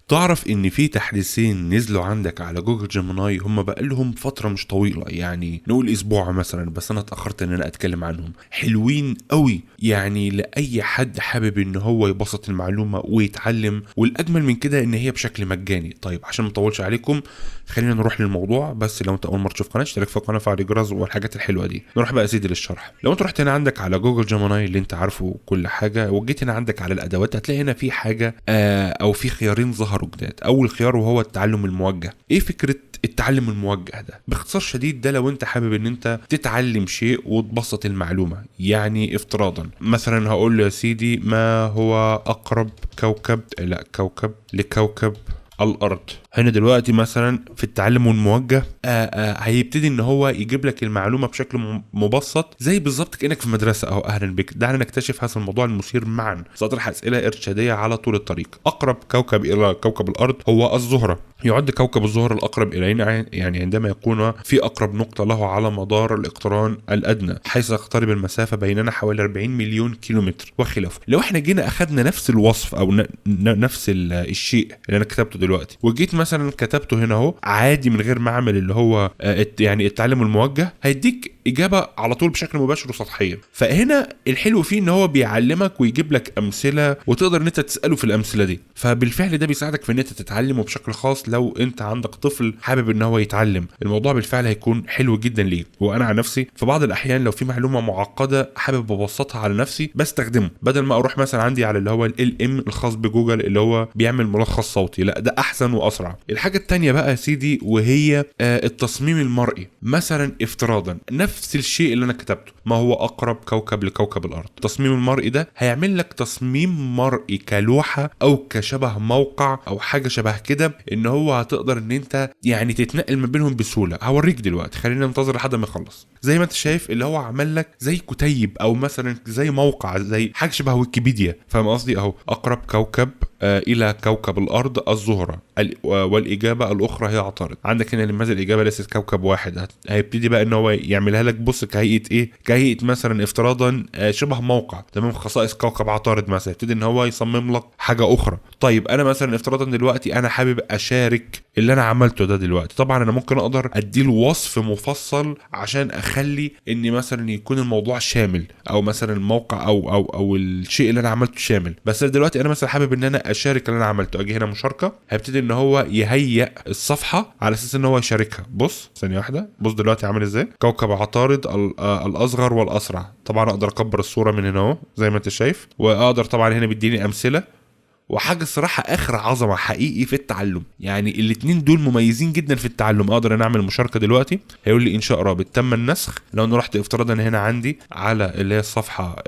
تعرف ان في تحديثين نزلوا عندك على جوجل جيميناي، هم بقالهم فترة مش طويلة، يعني نقول اسبوع مثلا، بس انا اتأخرت ان انا اتكلم عنهم. حلوين قوي يعني لأي حد حابب ان هو يبسط المعلومة ويتعلم، والاجمل من كده ان هي بشكل مجاني. طيب عشان ما اطولش عليكم خلينا نروح للموضوع. بس لو انت اول مرة تشوف قناة اشترك في القناة وفعل الجرس والحاجات الحلوة دي. نروح بقى يا سيدي للشرح. لو انت رحت هنا عندك على جوجل جيميناي اللي انت عارفه كل حاجة، وجيت هنا عندك على الادوات، هتلاقي هنا في حاجة او في خيارين ظهروا جداد. اول خيار وهو التعلم الموجه. ايه فكرة التعلم الموجه ده؟ باختصار شديد، ده لو انت حابب ان انت تتعلم شيء وتبسط المعلومة. يعني افتراضا مثلا هقول له يا سيدي ما هو اقرب كوكب، لا كوكب لكوكب الارض. هنا دلوقتي مثلا في التعلم الموجه هيبتدي ان هو يجيب لك المعلومة بشكل مبسط، زي بالظبط كانك في مدرسه. اهو اهلا بك، دعنا نكتشف هذا الموضوع المثير معا. ساطرح اسئلة ارشاديه على طول الطريق. اقرب كوكب الى كوكب الارض هو الزهرة. يعد كوكب الزهرة الاقرب الينا يعني عندما يكون في اقرب نقطة له على مدار الاقتران الادنى، حيث تقترب المسافة بيننا حوالي 40 مليون كيلومتر وخلافه. لو احنا جينا اخذنا نفس الوصف او نفس الشيء اللي انا كتبته دلوقتي، وجيت مثلا كتبته هنا اهو عادي من غير ما اعمل اللي هو يعني التعلم الموجه، هيديك اجابه على طول بشكل مباشر وسطحيه. فهنا الحلو فيه ان هو بيعلمك ويجيب لك امثلة، وتقدر ان انت تساله في الامثلة دي. فبالفعل ده بيساعدك في ان انت تتعلم وبشكل خاص لو انت عندك طفل حابب ان هو يتعلم، الموضوع بالفعل هيكون حلو جدا ليه. وانا عن نفسي في بعض الاحيان لو في معلومة معقدة حابب ابسطها على نفسي بستخدمه، بدل ما اروح مثلا عندي على اللي هو ال الخاص بجوجل اللي هو بيعمل ملخص صوتي، لا ده احسن واسرع. الحاجة الثانية بقى يا سيدي وهي التصميم المرئي. مثلا افتراضا نفس الشيء اللي انا كتبته، ما هو اقرب كوكب لكوكب الارض، التصميم المرئي ده هيعمل لك تصميم مرئي كلوحه او كشبه موقع او حاجة شبه كده، ان هو هتقدر ان انت يعني تتنقل ما بينهم بسهولة. هوريك دلوقتي، خلينا ننتظر لحد ما يخلص. زي ما انت شايف اللي هو عمل لك زي كتيب او مثلا زي موقع، زي حاجة شبه ويكيبيديا، فاهم قصدي؟ اهو اقرب كوكب الى كوكب الارض الزهرة، والاجابة الاخرى هي عطارد. عندك هنا لماذا الاجابة ليست كوكب واحد، هيبتدي بقى ان هو يعملها لك بص كهيئة ايه، كهيئة مثلا افتراضا شبه موقع، تمام، خصائص كوكب عطارد مثلا، يبتدي ان هو يصمم لك حاجة اخرى. طيب انا مثلا افتراضا دلوقتي انا حابب اشارك اللي انا عملته ده دلوقتي، طبعا انا ممكن اقدر اديله وصف مفصل عشان اخلي ان مثلا يكون الموضوع شامل، او مثلا الموقع او او او الشيء اللي انا عملته شامل. بس دلوقتي انا مثلا حابب ان انا اشارك اللي انا عملته، اجي هنا مشاركة، هيبتدي ان هو يهيئ الصفحة على اساس ان هو يشاركها. بص ثانية واحدة، بص دلوقتي عامل ازاي، كوكب عطارد الاصغر والاسرع. طبعا اقدر اكبر الصورة من هنا اهو زي ما انت شايف، واقدر طبعا هنا بيديني امثلة وحاجه الصراحة اخر عظمه حقيقي في التعلم. يعني الاثنين دول مميزين جدا في التعلم. اقدر انا اعمل مشاركة دلوقتي، هيقول لي انشاء رابط، تم النسخ. لو انا رحت افتراضا هنا عندي على اللي هي الصفحة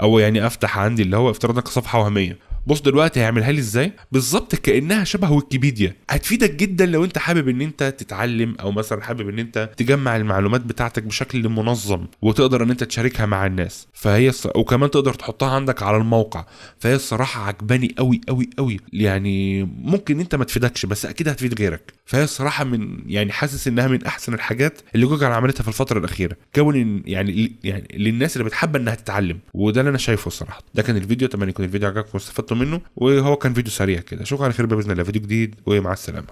او يعني افتح عندي اللي هو افتراضا كصفحه وهمية، بص دلوقتي هيعملها لي ازاي بالظبط كانها شبه ويكيبيديا. هتفيدك جدا لو انت حابب ان انت تتعلم، او مثلا حابب ان انت تجمع المعلومات بتاعتك بشكل منظم وتقدر ان انت تشاركها مع الناس. فهي وكمان تقدر تحطها عندك على الموقع. فهي الصراحة عجباني قوي قوي قوي، يعني ممكن انت ما تفيدكش بس اكيد هتفيد غيرك. فهي الصراحة من يعني حاسس انها من احسن الحاجات اللي جوجل عملتها في الفترة الاخيرة، كون يعني للناس اللي بتحب انها تتعلم، وده اللي انا شايفه الصراحة. ده كان الفيديو، اتمنى يكون الفيديو عجبكم واستفدتوا منه، وهو كان فيديو سريع كده. اشوفكم على خير باذن الله فيديو جديد، ومع السلامة.